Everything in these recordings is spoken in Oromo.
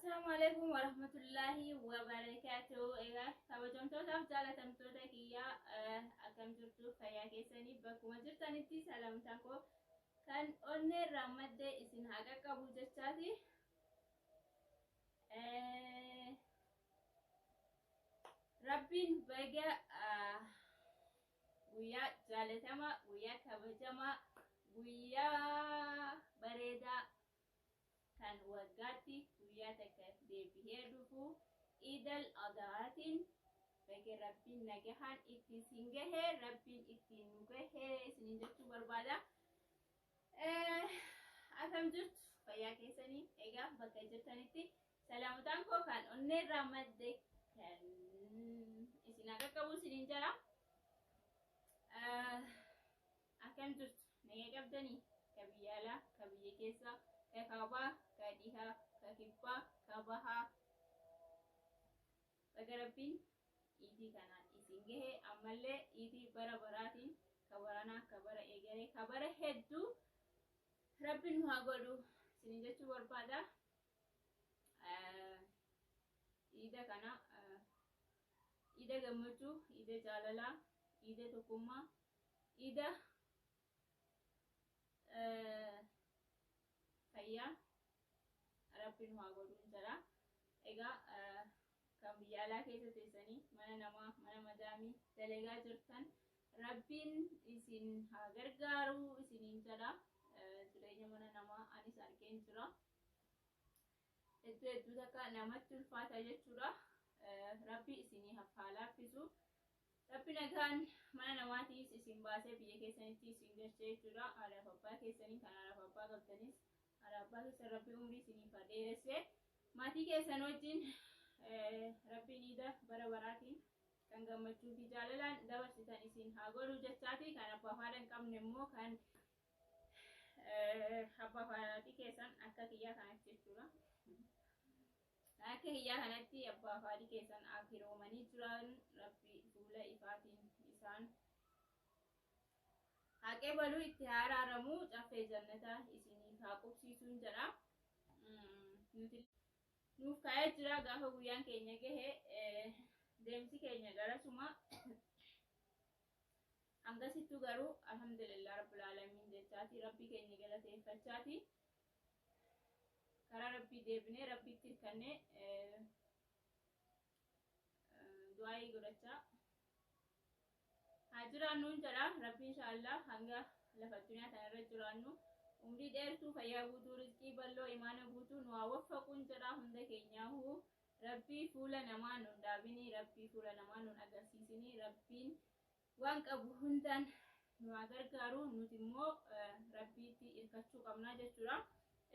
Assalaamu alaikum warahmatullaahi wabarakaatuh. Egaa kabajamtootaaf jaalatamtoota kiyyaa, akkam jirtu? Fayyaa keessanii? Bakkuma jirtanitti salaamtaan koo kan onnee irraa madde isin haa qaqqabu jechaati. Rabbiin baga guyyaa jaalatamaa, guyyaa kabajamaa, guyyaa bareedaa kan waggaatti guyyaa takka deebihee dhufu Iidal Adhaatiin baga Rabbiin nagahaan itti isin gahee, Rabbiin ittiin nu gahee isiniin jechuu barbaada. Akkam jirtu? Fayyaa keessanii? Egaa bakka jirtanitti salaamotaan koo kan onneerraa madde kan isin haa qaqqabu isiniin jala. Akkam jirtu? Nagaa qabdanii? Ka biyya alaa, ka biyya keessaa, ka kaabaa, ka dhihaa, ka kibbaa, ka bahaa. Baga Rabbiin iidii kanaan isin gahe. Ammallee iidii bara baraatiin, ka baranaa, ka bara eegalee, ka bara hedduu Rabbiin nu haa godhu isiniin jechuu barbaada. Iida kana iida gammachuu, iida jaalalaa, iida tokkummaa, iida fayyaa Rabbi nu haa godhuun jedha. Egaa kan biyya alaa keessa teessanii mana namaa, mana madaamii dalagaa jirtan, Rabbiin isin haa gargaaru isiniin jedha. Jireenya mana namaa anis argeen jira. Hedduu hedduu takka namatti ulfaata jechuudha. Rabbi isinii haa laaffisu. Rabbi nagaan mana namaatiis isin baasee biyya keessanitti isin galchee jechuudha. Haadhaaf abbaa keessanii, kan haadhaaf abbaa qabdanis, haadhaaf abbaa keessan Rabbi umrii isiniif haa dheeresse. Maatii keessan wajjin Rabbiin iida bara baraatiin kan gammachuu fi jaalalaan dabarsitan isin haa godhu jechaati. Kan abbaaf haadha hin qabne immoo, kan abbaaf haadhatii keessan akka kiyyaa kanatti jechuudha. Akka kiyyaa kanatti abbaa fi haadhi keessan akiroomanii jiran, Rabbi fuula ifaatiin isaan haa qeebalu, itti haa araaramu, caffee jannataa isiniif haa qubsiisuun jedha. Nuti nuuf kaa'ee jira, gaafa guyyaan keenya gahe deemsi keenya garasuma. Hangasittuu garuu alhamdulillah rabbil aalamiin jechaati, Rabbii keenya galateeffachaati, karaa Rabbii deebinee Rabbitti hirkannee du'aayii godhachaa haa jiraannuun jedha. Rabbi inshaallah hanga lafa addunyaa tanarra jiraannu umrii dheertuu, fayyaa guutuu, rizqii bal'oo, imaana guutuu nu haa waffaquun jedha hunda keenyaahuu. Rabbii fuula namaa nun dhaabinii, Rabbii fuula namaa nun agarsiisinii, Rabbiin waan qabu hundaan nu haa gargaaru. Nuti immoo Rabbiitti hirkachuu qabnaa jechuudha.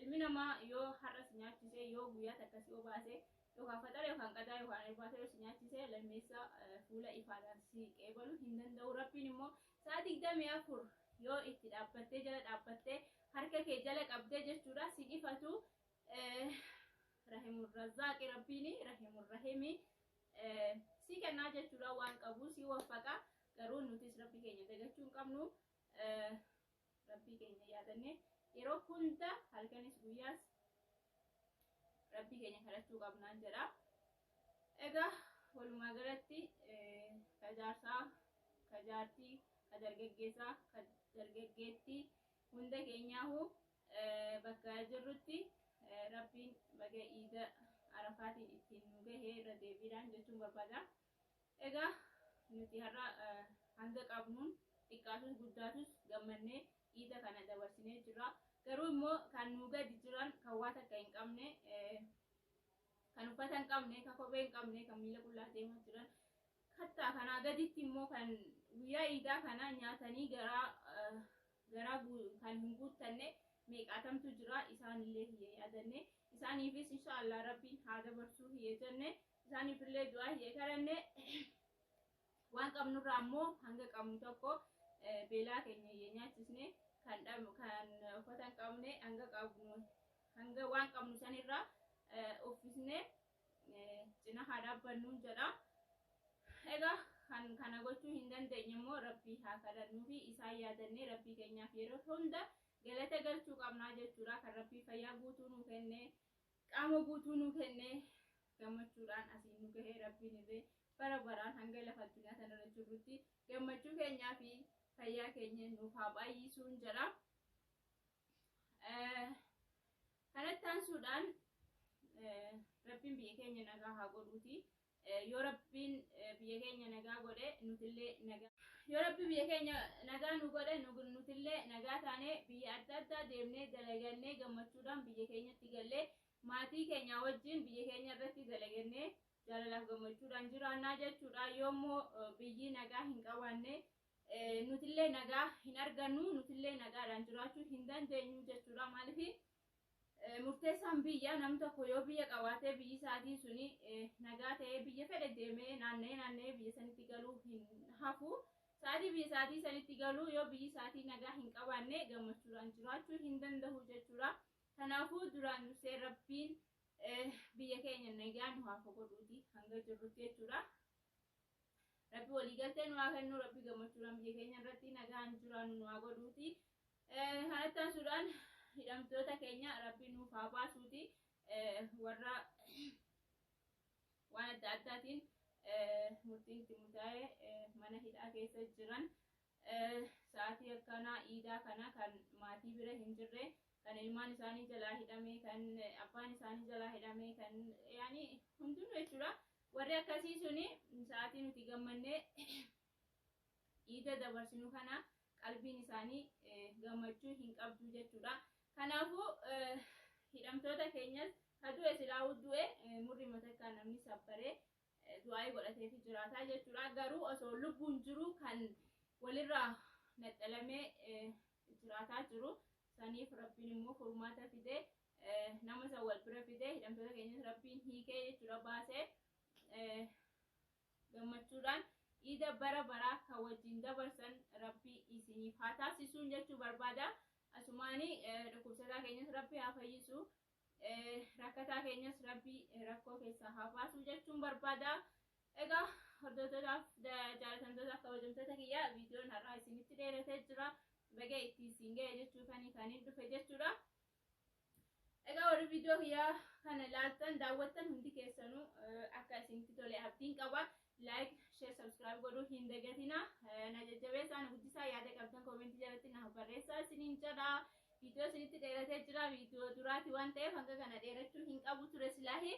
Ilmi namaa yoo har'a si nyaachise, yoo guyyaa takka si obaase, yookaan faxara yookaan qadaa yookaan irbaata yoo si nyaachise, lammeessa fuula ifaadhaan si qeebalu hin danda'u. Rabbiin immoo sa'a 24 yoo itti dhaabbattee, jala dhaabbattee, harka kee jala qabdee jechuudha, si ifatu. Rahimur Razzaaqi, Rabbiin Rahimur Rahimi si kennaa jechuudha, waan qabu si waffaqa. Garuu nutis Rabbi keenya dagachuu hin qabnu. Rabbii keenya yaadanne yeroo hunda halkanis guyyaas Rabbii keenya kadhachuu qabnaan jedha. Egaa walumaa galatti ka jaarsaa, ka jaartii, ka dargaggeessaa, ka dargaggeettii, hunda keenyaahu bakka jirrutti Rabbiin baga iida Arafaatiin ittiin nu gahee irra deebiidhaan jechuun barbaada. Egaa nuti har'a hanga qabnuun xiqqaatus guddaatus gammannee iida kana dabarsinee jirra. Garuu immoo kan nu gadi jiran, kan waa takka hin qabne, kan uffata hin qabne, kan kophee hin qabne, kan miila qullaa deemaa jiran, kattaa kanaa gaditti immoo kan guyyaa iidaa kana nyaatanii garaa garaa kan hin guuttanne meeqaatamtu jira. Isaanillee hiyya yaadanne, isaaniifis inshaallah Rabbiin haa dabarsuu hiyya jenne, isaaniifillee du'aa hiyya kadhanne. Waan qabnurraa immoo hanga qabnu tokko beelaa keenya hiyya nyaachisne, kan kan uffata hin qabne hanga qabnu, hanga waan qabnu sanirraa uffisne cina haa dhaabbannuun jedha. Egaa kan kana gochuu hin dandeenye immoo Rabbii haa kadhannuu fi isaan yaadannee Rabbii keenyaaf yeroo hunda galata galchuu qabnaa jechuudha. Kan Rabbii fayyaa guutuu nuu kenne, Qaama guutuu nu kennee gammachuudhaan asiin nu gahee, Rabbiin illee bara baraan hanga lafa addunyaa kanarra jirrutti gammachuu keenyaa fi fayyaa keenya nuuf haa baay'isuun jedha. Kanatti aansuudhaan Rabbiin biyya keenya nagaa haa godhuuti. Yoo Rabbiin biyya keenya nagaa godhe, nutillee nagaa, yoo Rabbi biyya keenya nagaa nu godhe, nutillee nagaa taanee biyya adda addaa deemnee dalagannee, gammachuudhaan biyya keenyatti gallee, maatii keenya wajjin biyya keenya irratti dalagannee jaalalaaf gammachuudhaan jiraannaa jechuudha. Yoommoo biyyi nagaa hin qabaanne, nutillee nagaa hin argannu, nutillee nagaadhaan jiraachuu hin dandeenyu jechuudha. Maaliif, murteessaan biyya nam tokko yoo biyya qabaatee, biyyi isaatii suni nagaa ta'ee, biyya fedhe deemee naanna'ee naanna'ee biyya sanitti galuu hin hafu. Sa'aatii biyya isaatii sanitti galuu, yoo biyyi isaatii nagaa hin qabaanne, gammachuudhaan jiraachuu hin danda'u jechuudha. Kanaafuu duraan dursee Rabbiin biyya keenya nagaa nu haa godhuuti hanga jirrutti jechuudha. Rabbi waliigaltee nu haa kennu, Rabbi gammachuudhaan biyya keenya irratti nagaan jiraannu nu haa godhuuti. Kanatti aansuudhaan hidhamtoota keenya Rabbi nuuf haa baasuuti. Warra waan adda addaatiin murtiin itti murtaa'ee mana hidhaa keessa jiran, sa'aatii akkanaa iidaa kana kan maatii bira hin jirre, kan ilmaan isaanii jalaa hidhame, kan abbaan isaanii jalaa hidhame, kan yaani hundinuu jechuudha. Warri akkasii suni sa'aatii nuti gammannee iida dabarsinu kana qalbiin isaanii gammachuu hin qabdu jechuudha. Kanaafuu hidhamtoota keenyas, ka du'e silaa du'e, murri matakkaa namni sabbaree du'aayii godhateefi jiraataa jechuudha. Garuu osoo lubbuun jiru kan walirraa naxxalamee jiraataa jiru saniif Rabbiin immoo furmaata fidee, nama san wal bira fidee, hidhamtoota keenyas Rabbiin hiikee jechuudha, baasee gammachuudhaan iida bara baraa kan wajjin dabarsan Rabbii isiniif haa taasisuun jechuu barbaada. Asumaanii dhukkubsataa keenyas Rabbi haa fayyisu. Rakkataa keenyas Rabbi rakkoo keessaa haa baasu jechuun barbaada. Egaa hordoftootaaf, jaalatamtootaaf, kabajamtoota kiyya, viidiyoon har'aa isinitti dheeratee jira. Baga itti isin ga'e jechuu kan hin dhufe jechuudha. Egaa warri viidiyoo kiyyaa kana ilaaltan, daawwattan hundi keessanuu akka isinitti tole abdiin qaba. Like, share, subscribe godhuu hin dagatina. Na jajjabeessaa, na guddisaa, yaada qabdan koomentii jalatti na barreessaa isiniin jedha. Viidiyoo isinitti dheeratee jira. Viidiyoo duraati waan ta'eef hanga kana dheerachuu hin qabu ture silaahi.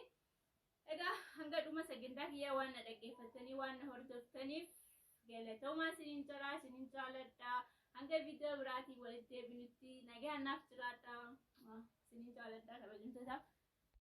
Egaa hanga dhuma sagantaa kiyyaa waan na dhaggeeffattanii, waan na hordoftaniif galatoomaa isiniin jedha, isiniin jaaladha. Hanga viidiyoo biraatiin walitti deebinutti nagaan naaf jiraadha. Isiniin jaaladha, kabajamtootaaf.